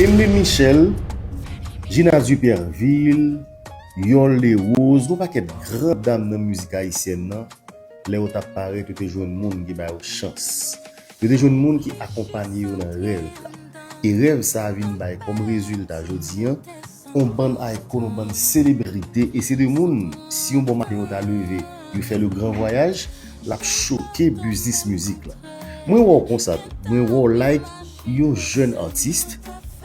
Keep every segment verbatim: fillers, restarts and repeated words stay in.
Emile Michel, Gina Dupervil, Yol Derose, yon pakèt gran dam nan mizik ayisyèn nan, lè yo t ap parèt, yo te jwenn moun ki ba yo chans. Yo te jwenn moun ki akonpanye yo nan rèv la. E rèv sa a vin bay kòm rezilta jodi an, yon bann icon, yon bann selebrite, e se de moun, si yon bon maten yo ta leve, yo fè le gran vwayaj, l ap choke biznis mizik la. Mwen wè w konsa tou. Mwen wè w like yon jèn atis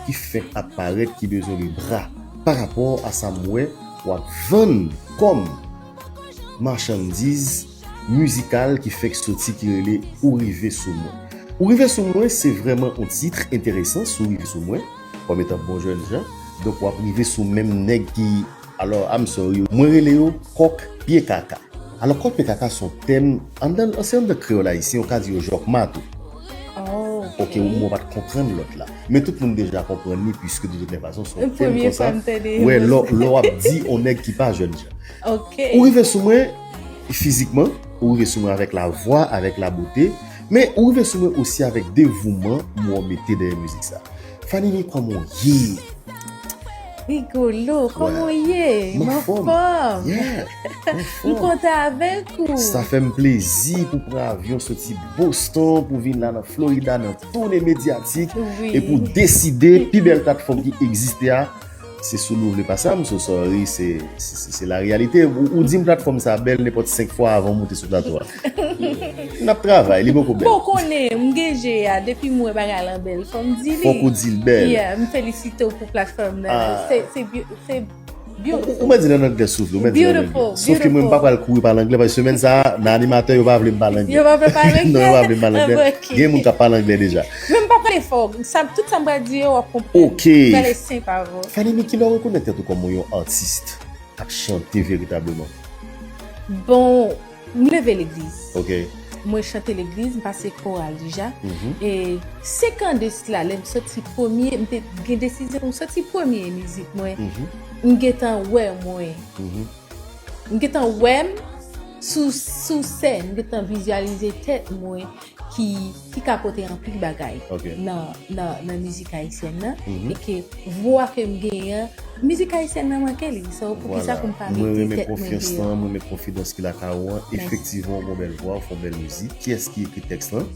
ki fèk ap parèt, ki bezwen de bra. Pa rapò a sa m wè w ap vann kòm machandiz mizikal ki fèk soti, ki rele Ou Rive Sou Mwen. Ou Rive Sou Mwen se vrèman yon tit enteresan, si w rive sou mwen, kòm etan bon jèn jan. Donk w ap rive sou menm nèg ki, alò, I'm sorry, mwen rele yo kòk pye kaka. Alò, kòk pye kaka se yon tèm, anndan, se anndan kreyòl ayisyen, yo ka di yo jòkma tou. Oh, Ok, ou mwen pa t konprann lòt la. Men tout moun deja konprann li, piske de tout lè fason, se yon tèm Premye konsa. fwa m tande Wè, yon lè w- lè w ap di yon nèg ki pa jèn jan. Ok. Ou rive sou mwen fizikman, ou rive sou mwen avèk la vwa, avèk la bote, men ou rive sou mwen osi avèk devouman mwen mete dèyè mizik sa. Fanny, kòman w ye? Rigolo, kòman w ye? M M an an fòm. Fòm. Yeah, m an M fòm. kontan avèk ou. Sa fè m plezi pou pran avyon soti Boston pou vin la nan Florida nan toune medyatik Wi. e pou deside pi bèl platfòm ki egziste a. Se sou nou vle pase a, m so sorry, se, se, se, se la reyalite. Ou, ou di m platfòm sa bèl nenpòt senk fwa avan w moute sou plato a. N ap travay, li poko bèl. Bon, konnen, m gen je a, depi m wè bagay lan bèl, fò m di li. Fòk ou di l bèl. Yeah, m felisite w pou platfòm nan. Ah. Se, se, beau- se Ou, beautiful. ou mèt di l an anglè, souple, ou mèt di l an anglè. Beautiful, Sof ke mwen m pa beautiful. Pral kouri pale anglè, paske semèn sa a, nan animatè, yo pa vle m pale anglè. Yo pa vle pale anglè? Non, yo pa vle m pale anglè. Ah, bon, ok. Gen moun k ap pale anglè deja. Men m pa pale fò. Sa, tout sa m pral di yo, w ap konprann. Ok. Pale senp avè w. Fanny, men kilè w rekonèt tèt ou kòm yon atis k ap chante veritableman? Bon, m leve legliz. Ok. Mwen chante legliz, m pase koral deja. Mhm. E senk an de sila, lè m soti premye, m te gen desizyon pou m soti premye mizik mwen. Mhm. M gentan wè mwen. Mhm. M gentan wè m sou, sou sèn, m gentan vizyalize tèt mwen ki, ki ka pote anpil bagay Ok. nan, nan, nan mizik ayisyèn nan. Mhm. E ke vwa ke m genyen an, mizik ayisyèn nan manke li. So, poukisa Vwala. Pou m pa Mwen mete renmen tèt mwen konfyans deyò? Lan, mwen renmen konfidans ki lakay ou an. Mèsi. Efektivman, ou gon bèl vwa, ou fè yon bèl mizik. Kiyès ki ekri tèks lan?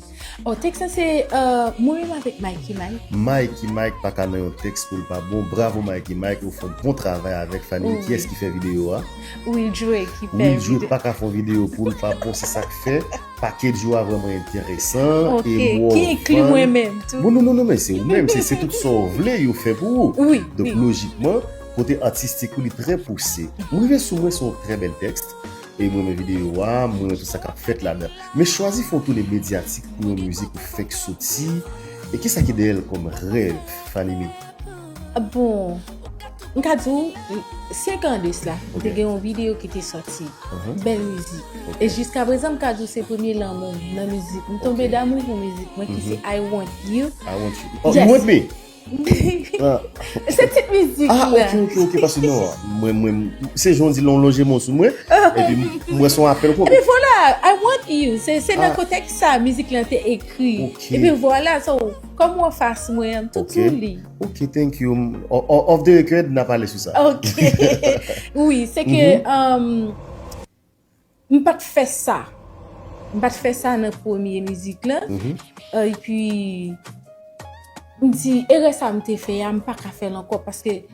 Oh, tèks lan se, euh, mwen menm avèk Mikey Mike. Mikey Mike pa ka nan yon tèks pou l pa bon. Bravo Mikey Mike, ou fè yon bon travay avèk Fanny. Wi. Kiyès ki fè videyo a? Will Drake ki fè Will Drake vide- pa ka fè yon videyo pou l pa bon, se sa k fè. Package yo a vrèman enteresan. Ok, E mwen ki w enkli vann. Mwen menm tou. Bon, non, non, non, men se ou menm, se, se tout sa w vle, yo fè pou ou. Wi, Donk, wi. Lojikman, kote atistik ou li trè pouse. M rive sou mwen, se yon trè bèl tèks. E mwen renmen videyo a, mwen renmen tout sa k ap fèt ladan. Men chwazi fè yon toune medyatik pou yon mizik ou fèk soti. E kisa ki dèyè l kòm rèv, Fanny Mé? Bon, m ka di w, senk an de sila, m te Ok. gen yon videyo ki te sòti. Mhm. Bèl mizik. Ok. E jiska prezan, m ka di w se premye lanmou m nan mizik. M tonbe Ok. damou pou mizik mwen ki Mhm. se I Want You. I Want You. Oh, Yes. You Want Me? Ah. Se tit mizik Ah, la. ok, ok, ok, paske non, mwen, mwen, se jan w di l, w lonje men w sou mwen, epi m wè se yon apèl pou Epi vwala, I Want You, se, se nan Ah. kontèks sa, mizik lan te ekri. Ok. Epi vwala, so, kòm w anfas mwen, m tout Ok. sou li. Ok, thank you. O- o- Off the record, n a pale sou sa. Ok. Wi, se ke, Mhm. um, m pa t fè sa. M pa t fè sa nan premye mizik lan. Mhm. Euh, epi, m di, erè sa m te fè a, m pa ka fè l ankò, paske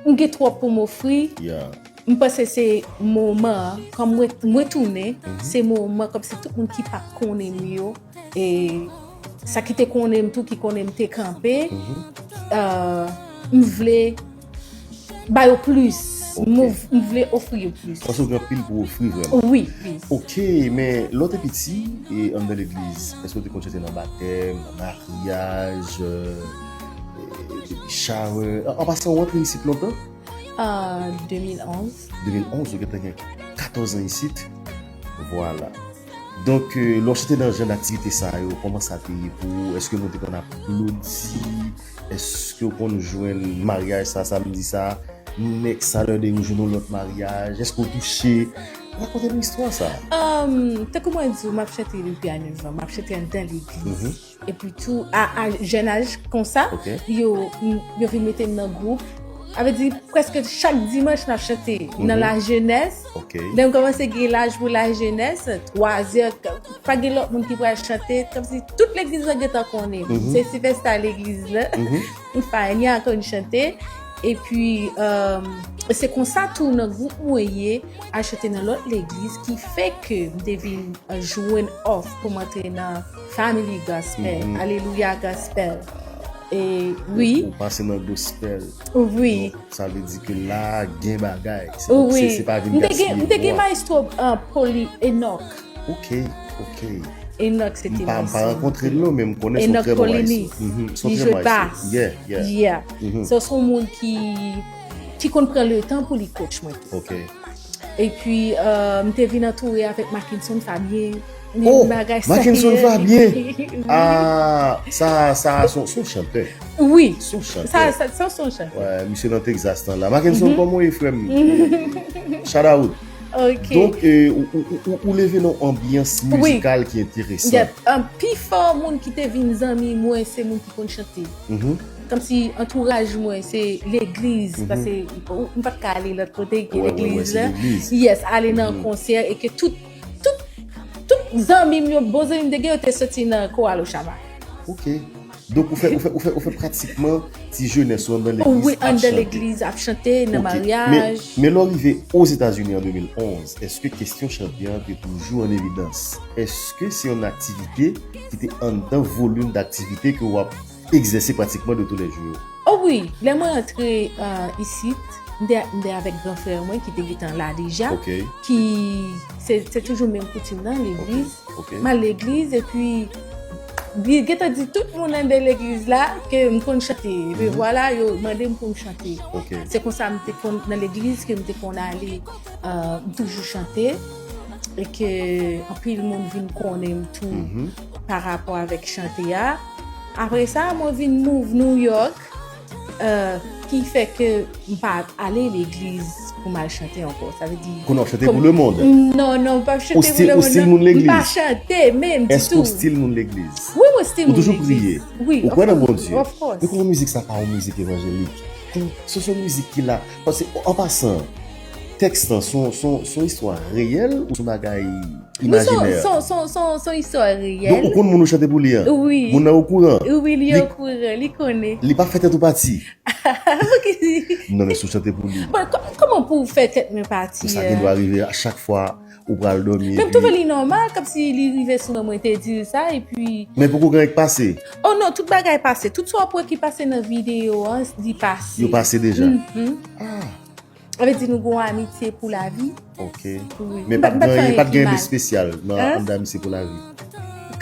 m gen twòp pou m ofri. Yeah. M panse se moman an, kòm mwen, mwen tounen, Mhm. se moman, kòm se tout moun ki pa t konnen m yo, e sa ki te konnen m tou, ki konnen m te kanpe, Mhm. euh, m vle ba yo plis. Ok. M, m vle ofri yo plis. Paske w gen anpil pou ofri vrèman. Wi, wi. Ok, men lè w te piti, e anndan legliz, èske w te konn chante nan batèm, nan maryaj, euh, e, baby shower? An, an pasan, w antre isit lontan? Ah, de mil onz. De mil onz, ou gentan gen katòz an isit. Vwala. Donk, euh, lè w chante nan jan aktivite sa yo, kòman sa te ye pou ou? Èske moun te konn aplodi? Èske w konn jwenn maryaj sa, samdi sa, next Saturday ou jwenn yon lòt maryaj? Èske w touche? Rakonte nou istwa sa. Um, tankou mwen di w, m ap chante depi a nèf an, m ap chante anndan legliz. Epi tou, a, a jèn aj konsa, yo, yo vin mete m nan gwoup. Sa vle di, prèske chak dimanch, m ap chante nan lajenès. Lè m kòmanse gen laj pou lajenès, twazè, pa gen lòt moun ki pral chante, kòmsi tout legliz la gentan konnen m. Se Sylvester legliz la. Fania konn chante. Epi, um, se konsa tou nan gwoup mwen ye, al chante nan lòt legliz, ki fè ke m te vin, uh, jwenn òf pou m antre nan Family Gospel, Alelouya Gospel. E wi. Ou pase nan gospel. Wi. Donk, sa vle di ke la gen bagay. Se, se pa vin gaspiye. M te gen maestro, uh, Poli Enoch. Ok, ok. Enoch se te maestro. M pa rankontre l non, men m konnen se yon trè bon maestro. Enoch Coligny. Li jwe bas. Yeah, yeah. So, se yon moun ki, ki konn pran letan pou li coach mwen tou. Ok. Epi, euh, m te vin antoure avèk Mackinson Fabien. Men bagay sa Mackinson Fabien! Ah, sa, sa, se yon, se yon chantè. Wi. Se yon chantè. Sa, sa, sa, se yon chantè. Wè, misye nan Texas tan la. Mackinson, kòman w ye, frè m? Shout out. Ok. Donk, euh, ou, ou, ou, ou leve nan yon anbyans mizikal ki enteresan. Yep. Um, pi fò moun ki te vin zanmi mwen, se moun ki konn chante. Kòmsi antouraj mwen, se legliz, paske ou, m pa t ka ale lòt kote ke legliz la. Yes, ale nan konsè e ke tout, tout, tout zanmi m yo, bon zanmi m te gen, yo te soti nan koral Oshama. Ok. Donk, ou fè, ou fè, ou fè, ou fè pratikman ti jenès ou anndan legliz ap chante. Wi, anndan legliz ap chante, nan maryaj. Men, men lè w rive Ozetazini an de mil onz, èske kesyon chante an te toujou an evidans? Èske se yon aktivite ki te anndan volim daktivite ke w ap egzèse pratikman de tou lè jou yo? O wi, lè mwen antre, euh, isit, m te, m te avèk gran frè mwen ki te gentan la deja, ki se, se toujou menm koutim nan legliz. M al legliz, epi li gentan di tout moun anndan legliz la ke m konn chante. Epi vwala, yo mande m pou m chante. Se konsa m te konn, nan legliz ke m te konn ale, euh, m toujou chante. E ke anpil moun vin konnen m tou pa rapò avèk chante a. Apre sa, mwen vin move New York, euh, ki fè ke m pa ale legliz pou m al chante ankò. Sa vle di. Kounye a w ap chante pou lemonn? Non, non, m p ap chante pou lemonn, non. Ou stil moun legliz? M pa chante menm ditou. Èske w stil moun legliz? Wi, mwen stil moun legliz. Ou toujou priye? Wi, of course. Ou kwè nan Bondye? Men kòman mizik sa pa yon mizik evanjelik? Se, se yon mizik ki la. Paske, an pasan, tèks lan, se yon, se yon, se yon istwa reyèl ou se yon bagay imajinè? Non, se yon, se yon, se yon, se yon istwa reyèl. Donk, ou konn moun ou chante pou li an? Wi. Moun nan okouran? Wi, li okouran, li konnen. Li pa fè tèt ou pati? Non, men si w chante pou li. Bon, kò-, kòman pou w fè tèt mwen pati? Sa gen dwa rive a chak fwa ou pral dòmi. Men m twouve li nòmal, kòmsi li rive sou mwen, mwen te di l sa, epi. Men poko gen anyen k pase? Oh non, tout bagay pase. Tout sa w ap wè ki pase nan videyo an, li pase. Yo pase deja? Ah. Sa vle di nou gon amitye pou lavi. Ok. Wi. Men pa t gen, pa t gen anyen espesyal nan anndan Amitye pou Lavi?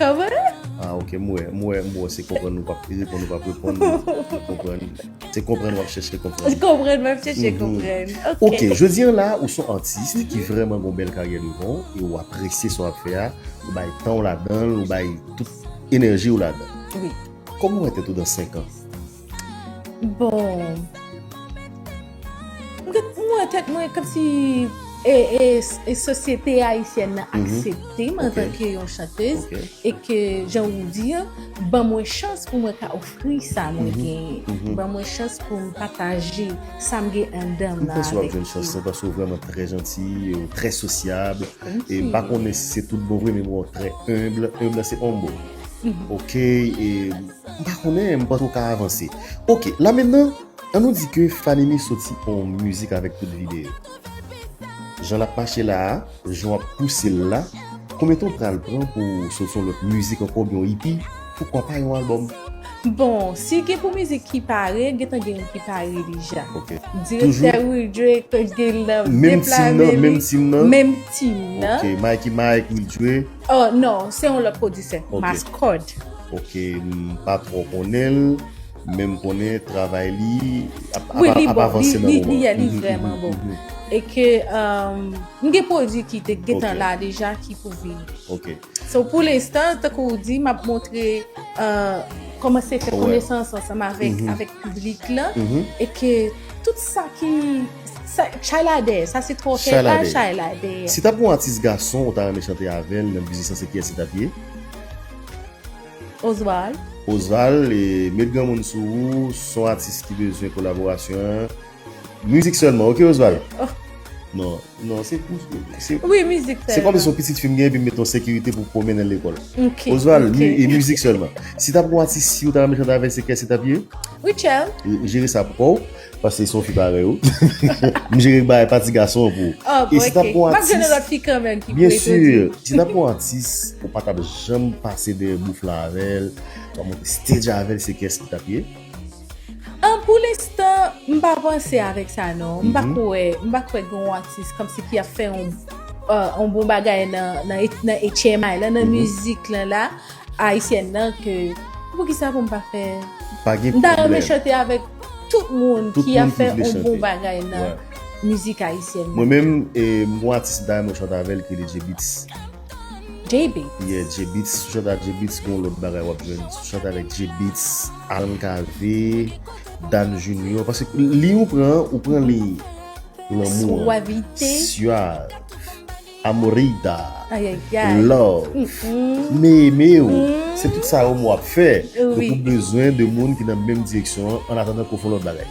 Kòman? Ah, ok, m wè, m wè, m wè, se konprann ou p ap reponn, ou p ap reponn, m konprann. Se konprann w ap chèche konprann. Konprann, m ap chèche konprann. Ok. Ok, jodi an la, ou se yon atis ki vrèman gon bèl karyè devan w, e ou apresye sa w ap fè a, ou bay tan w ladan l, ou bay tout enèji w ladan. Wi. Kòman w wè tèt ou dan senk an? Bon. M gen, m wè tèt mwen kòmsi, e, e, e sosyete ayisyèn nan aksepte m antanke yon chantez, e ke, jan ou di an, ban mwen chans pou mwen ka ofri sa mwen genyen. Ban mwen chans pou m pataje sa m gen anndan m nan avèk yo. M panse w ap jwenn chans lan paske w vrèman trè janti, ou trè sosyab. E m pa konnen si se tout bon vre, men m wè w trè enb. Enb se humble. Ok, e m pa konnen, m panse w ka avanse. Ok, la mentnan, ann nou di ke Fanemy soti yon mizik avèk tout videyo. Jan l ap mache la a, jan w ap pouse l la, konbyen tan w pral pran pou w soti yon lòt mizik ankò, oubyen yon E P, poukwa pa yon albòm? Bon, si gen pou mizik ki pare, gentan gen youn ki pare deja. Ok. Direktè Wildre, kote gen nan deplame li. Menm team nan, menm team nan? Menm team nan. Ok, Mikey Mike, Wildre. Oh, non, se yon lòt pwodisè, Mascot. Ok, m pa twò konnen l, men m konnen travay li ap, ap, ap avanse nan moman. Wi, li bon, li, li, li vrèman bon. E ke, um, m gen pwodui ki te gentan la deja, ki pou vini. Ok. So, pou lenstan, tankou w di, m ap montre, uh, kòmanse fè konesans ansanm avèk, avèk piblik la, e ke tout sa ki, Sa, chay la dèyè, sa se twò kè la, chay la dèyè. Si t ap gen yon atis gason ou ta renmen chante avè l nan biznis lan, se kiyès li t ap ye? Osval. Osval, e, met granmoun sou ou, se yon atis ki bezwen kolaborasyon an. Mizik sèlman, oke, Osval? Non, non, se pou, se, wi, mizik sèlman. Se kòmsi se yon pitit fi m gen epi m met yon sekirite pou, pou mennen l lekòl. Osval, e mizik sèlman. Si t ap gen yon atis, si ou ta renmen chante avè l, se kiyès li t ap ye? Rutshelle. Jere sa pou kò w. Paske se yon fi parèy ou. M jere bagay pati gason an pou ou. E si t ap gen yon atis, m ap jwenn yon lòt fi kanmenm ki pou entwodui. Byen si, si t ap gen yon atis, ou pa t ap janm pase dèyè bouf la avè l, ou pa monte stage avè l, se kiyès li t ap ye? An, pou lenstan, m pa panse avèk sa non. M pa kwè, m pa kwè gen yon atis kòmsi ki ap fè yon, euh, yon bon bagay nan, nan, nan H M I la, nan mizik lan la. Ayisyèn nan ke poukisa pou m pa fè. Pa gen pwoblèm. M ta renmen chante avèk tout moun ki ap fè yon bon bagay nan mizik ayisyèn nan. Mwen menm, e, m gon atis m ta renmen chante avè l ki rele J-Beatz. J-Beatz. Yeah, J-Beatz, si w chante ak J-Beatz, gon lòt bagay w ap jwenn. Si w chante avèk J-Beatz, Alan Cavé, Dan Junior, paske liy ou pran, ou pran liy lanmou an. Suavite. Suave. Amorita. Love. Me, me w. Se tout sa yo m w ap fè. Donk, ou bezwen de moun ki nan menm direksyon an, an atandan ke w fè yon lòt bagay.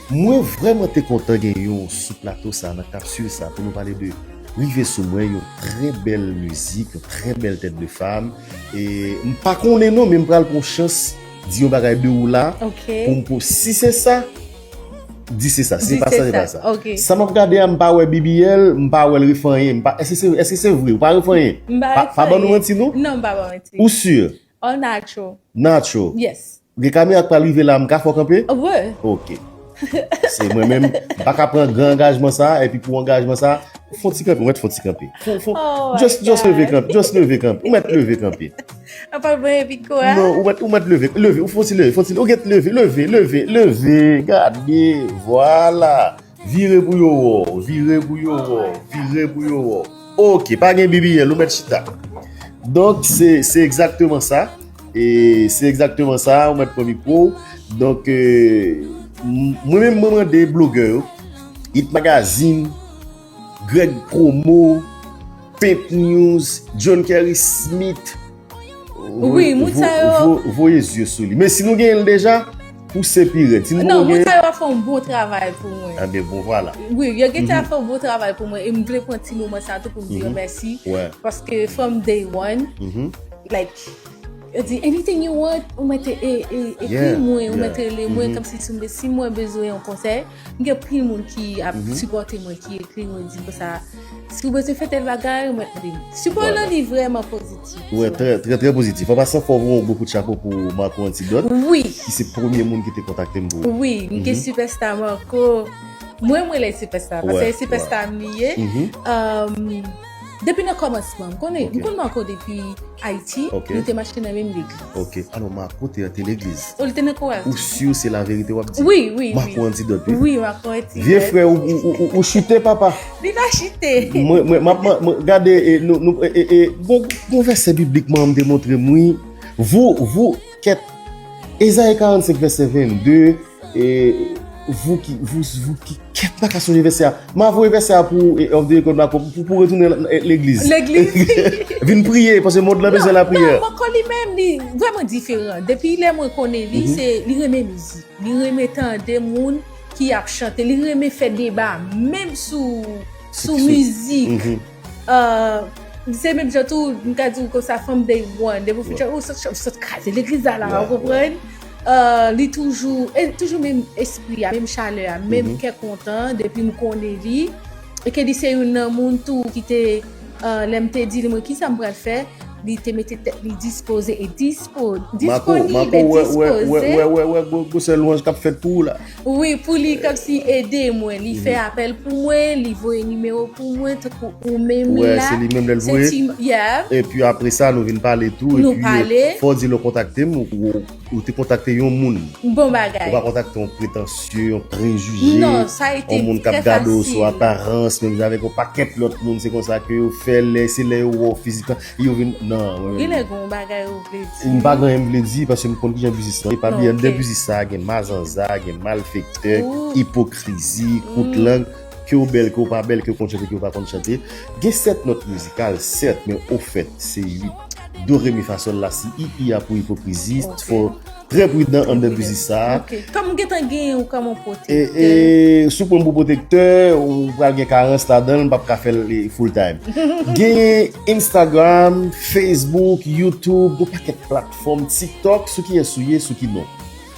Mwen vrèman te kontan gen yon sou plato sa, nan kapsil sa, pou nou pale de Rive Sou Mwen, yon trè bèl mizik, yon trè bèl tèt de fam. E m pa konnen non, men m pral pran yon chans di yon bagay de ou la, pou m po-, si se sa, di se sa. Si se pa sa, se pa sa. Sa m ap gade a, m pa wè B B L, m pa wè l refè anyen. M pa, èske se, èske se vre? Ou pa refè anyen? Pa, pa ban nou manti, non? Non, m pa ban manti. Ou si? All natural. Natural. Yes. Gen kamera k pral rive la, m ka fè w kanpe? Wi. Ok. Se mwen menm, m pa ka pran gran angajman sa, epi pou angajman sa, fè yon ti kanpe, ou mèt fè yon ti kanpe. Fè, fè, just, just leve kanpe, just leve kanpe. Ou mèt leve kanpe. Apa mwen epi kwa? Non, ou mèt, ou mèt leve. Leve, ou fè yon ti leve, fè yon ti leve. Ou gen leve, leve, leve, leve. Gade, vwala. Vire pou yo wè w, vire pou yo wè w, vire pou yo wè w. Ok, pa gen B B L, ou mèt chita. Donk, se, se egzakteman sa. E se egzakteman sa, ou mèt pran mikwo w. Donk, e, m-, mwen menm, mwen mande blogè yo, Hit Magazine, Greg Promo, Pimp News, John Kerry Smith. Wi, moun sa yo. Voye zye sou li. Men si nou genyen l deja, pouse pi rèd. Si nou poko genyen. Non, moun sa yo ap fè yon bon travay pou mwen. Enben, bon, vwala. Wi, yo gentan ap fè yon bon travay pou mwen. E m vle pran ti moman sa tou pou m di yo mèsi. Paske from day one, like, yo di, "Anything you want," ou mèt e, e, ekri mwen, ou mèt rele mwen, kòmsi si m, si mwen bezwen yon konsèy. M gen pil moun ki ap sipòte mwen, ki ekri mwen, di konsa, "Si w bezwen fè tèl bagay, ou mèt mande m." Sipò lan li vrèman pozitif. Wi, trè, trè, trè pozitif. An pasan, fò voye yon gwo kout chapo pou Marco Antidote, ki se premye moun ki te kontakte m pou ou. Wi, m gen Sipèsta Marco. Mwen, mwen rele Sipèsta, paske se Sipèsta m li ye. Um, depi nan kòmansman, m konnen, m konn Marco depi Ayiti, nou te mache nan menm legliz. Ok. Alò, Marco te, te legliz. O, li te nan koral tou. Ou si se laverite w ap di? Wi, wi, wi. Marco Antidote, wi. Wi, Marco Antidote. Vye frè, ou, ou, ou, ou, ou chite, papa. Li pa chite. Mwen, mwen, m ap, mwen, mwen, gade, e, nou, nou, e, e, e, gon, gon vèsè biblik manman m te montre m, wi. Vous, vous, kèt. Ezayi karannsenk, vèsè vennde, e, vous qui, vous, vous qui, kèt, m pa ka sonje vèsè a. M a voye vèsè a pou, e, off the record, pou, pou, pou retounen legliz. Legliz. Vin priye, paske mond lan bezwen lapriyè. Non, non, Marco li menm, li vrèman diferan. Depi lè mwen konnen li, se, li renmen mizik. Li renmen tande moun ki ap chante. Li renmen fè deba, menm sou, sou mizik. Euh, se menm jan tou, m ka di w konsa, from day one, depi w fin chante, ou sot, sot kraze legliz la, la, ou konprann? Euh, li toujou, e toujou menm espri a, menm chalè a, menm kè kontan, depi m konnen li. E ke li se youn nan moun tou ki te, euh, lè m te di li, mwen, kisa m pral fè? Li te mete tèt li dispoze e dispo-, disponib e dispoze. Wè, wè, wè, wè, gwosè lwanj k ap fèt pou ou la. Wi, pou li kòmsi ede mwen. Li fè apèl pou mwen, li voye nimewo pou mwen, tankou ou menm la. Wè, se li menm lè l voye. Yeah. Epi apre sa, nou vin pale tou. Nou pale. Epi, fò w di lè w kontakte m, ou, ou, ou te kontakte yon moun. Bon bagay. Ou pa kontakte yon pretansye, yon prejije, yon moun k ap gade w sou aparans, menm jan avèk yon pakèt lòt moun, se konsa ke yo fè lè, se lè yo wè w fizikman, yo vin, non, mwen menm. Genlè gen yon bagay ou vle di. M pa gen anyen m vle di, paske m konn kijan biznis lan ye. Epi anndan biznis sa, gen mazanza, gen malfektè, ipokrizi, kout lang. ke w bèl, ke w pa bèl, ke w konn chante, ke w pa konn chante. Gen sèt nòt mizikal, sèt, men ofèt, se uit. Do, re, mi, fa, sòl, la, si, i, i a pou ipokrizi, fò trè pridan anndan biznis sa a. Ok. Kòm m gentan genyen ou kòm yon pwotektè. E, e, si w pran m pou pwotektè, ou pral gen karans ladan l, m p ap ka fè l full time. Gen Instagram, Facebook, YouTube, yon pakèt platfòm, TikTok, sou kiyès ou ye, sou ki non.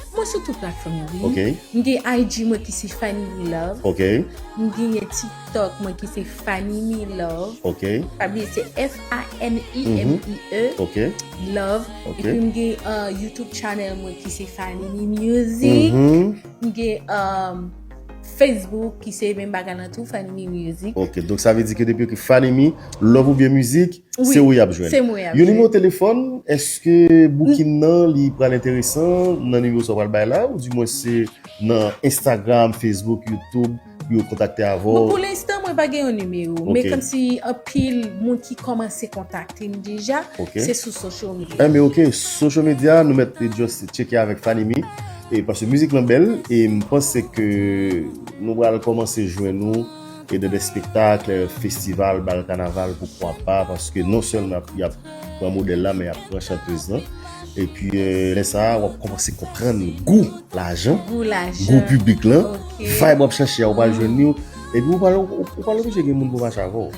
Mwen sou tout platfòm yo, wi. Ok. M gen I G mwen ki se Fanny Me Love. Ok. M genyen TikTok mwen ki se Fanny Me Love. Ok. Pa bliye se F A N I M I E. Ok. Love. Ok. Epi m gen uh, YouTube channel mwen ki se Fanny Me Music. Mm -hmm. M gen um, Facebook ki se menm bagay nan tou, Fanny Me Music. Ok, donk sa vle di ke depi yo ekri Fanny Me, love oubyen mizik, se ou y ap jwenn. Se mwen y ap jwenn. Yon nimewo telefòn, èske booking nan li pral enteresan nan nimewo sa w pral bay la, oudimwen se nan Instagram, Facebook, YouTube, pou yo kontakte avè w? Bon, pou lenstan, mwen pa gen yon nimewo, men kòmsi anpil moun ki kòmanse kontakte m deja, se sou social media. Enben, ok, social media, nou mèt just tcheke avèk Fanny Me. E paske mizik lan bèl, e m panse ke nou pral kòmanse jwenn nou e nan de spektak, festival, bal kanaval, poukwa pa, paske non sèlman y ap pran modèl la, men y ap pran chantèz lan. Epi lè sa a, w ap kòmanse konprann gou lajan, gou piblik lan, vibe w ap chache a, ou pral jwenn li, epi ou pral, ou pral oblije gen moun pou mache avè w.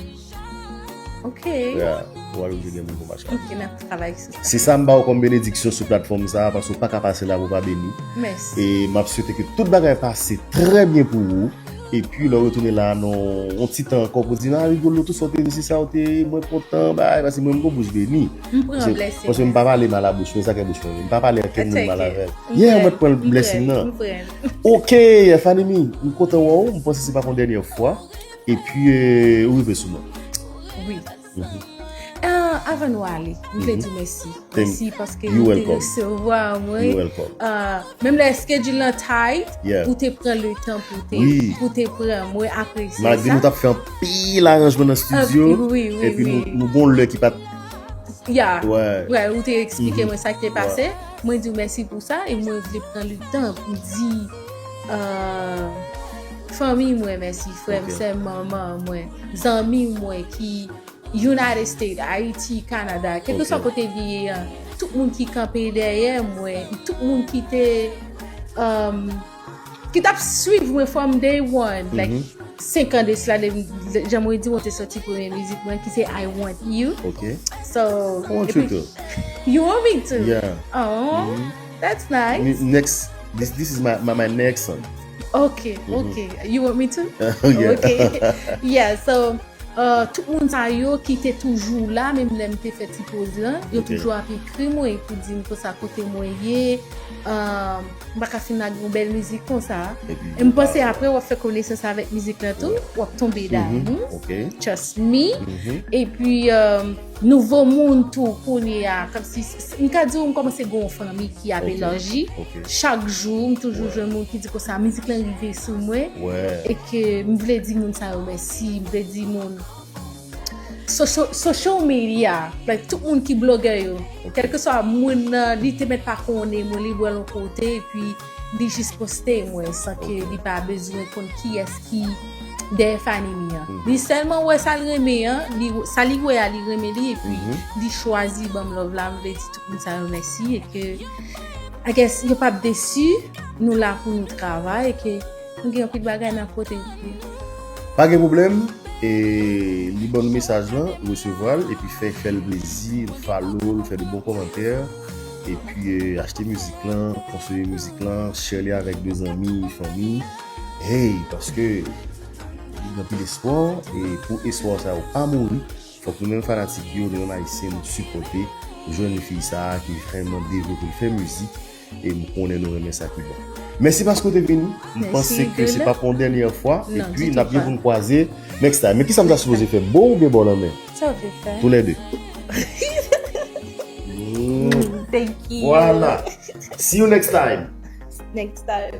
Ok. Yeah, ou pral oblije gen moun pou mache. Ok, n ap travay sou sa. Se sa m ba w kòm benediksyon sou platfòm sa a, paske w pa ka pase la pou w pa beni. Mèsi. E m ap swete ke tout bagay pase trè byen pou ou. Epi lè w retounen la nan yon ti tan ankò pou di, a, Rigolo, tout sa w te di, se sa w te ye, mwen kontan, bay, paske mwen m gon bouch beni. M pran blessing. Paske m pa pale mal a bouch mwen, sa k bouch mwen. M pa pale ankenn moun mal avè l. Yeah, ou mèt pran blessing nan. M pran. Ok, Fanny Me, m kontan wè w, m panse se pa pou dènyè fwa. Epi ou rive sou mwen. Wi. Avan nou ale, m vle di w mèsi. Mèsi paske ou te resevwa mwen. Menm lè schedule lan tight, ou te pran le tan pou te pou te pran. Mwen apresye sa. Malgre nou t ap fè anpil aranjman nan studio, epi nou gon lè ki pa t. Ya, ou te eksplike mwen sa k te pase. Mwen di w mèsi pou sa e mwen vle pran le tan pou di fanmi mwen mèsi, frè m, sè m, manman mwen, zanmi mwen ki United States, Ayiti, Kanada, kèlkeswa kote li ye a, tout moun ki kanpe dèyè mwen, tout moun ki te um, ki t ap swiv mwen from day one, like senk an de sila, jan mwen di mwen te soti premye mizik mwen ki se I Want You. So, I want you too. You want me too? Yeah. Oh, that's nice. Next, this, this is my, my, my next song. Okay, okay. You want me to? Yeah. Okay. Yeah, so uh, tout moun sa yo ki te toujou la, menm lè m te fè ti poz lan, yo toujou ap ekri mwen pou di m konsa kote mwen ye, uh, m pa ka fin lage yon bèl mizik konsa. E m panse apre w ap fè konesans avèk mizik lan tou, w ap tonbe damou. Trust me. Epi, uh, nouvo moun tou kounye a, kòmsi, m ka di w m kòmanse gen yon fanmi ki ap elaji. Chak jou, m toujou jwenn moun ki di konsa, mizik lan rive sou mwen. E ke m vle di moun sa yo mèsi, m vle di moun. Social, social media, like, tout moun ki blogè yo, kèlkeswa moun nan, li te mèt pa konnen mwen, li wè l yon kote, epi li jis poste mwen, san ke li pa bezwen konn kiyès ki dèyè Fanny Me an. Li sèlman wè sa l renmen an, li, sa li wè a, li renmen li, epi li chwazi ban m love la, m vle di tout moun sa yo mèsi, e ke, I guess, yo p ap desi, nou la pou nou travay, e ke nou gen anpil bagay n ap pote pou yo. Pa gen pwoblèm, e li ban nou mesaj lan, ou resevwa l, epi fè, fè l plezi, follow l, fè de bon kòmantè, epi achte mizik lan, konsome mizik lan, share li avèk de zanmi, fanmi. Hey, paske li gen anpil espwa, e pou espwa sa yo pa mouri, fòk nou menm fanatik yo, nou menm ayisyen, nou sipòte jèn fi sa a ki vrèman devlope, l fè mizik, e m konnen nou renmen sa ki bon. Mèsi paske w te vini. M panse ke se p ap yon dènyè fwa, epi n ap gen pou n kwaze next time. Men kisa m ta sipoze fè, bo oubyen bò lanmè? Sa w vle fè? Toulède. Thank you. Vwala. See you next time. Next time.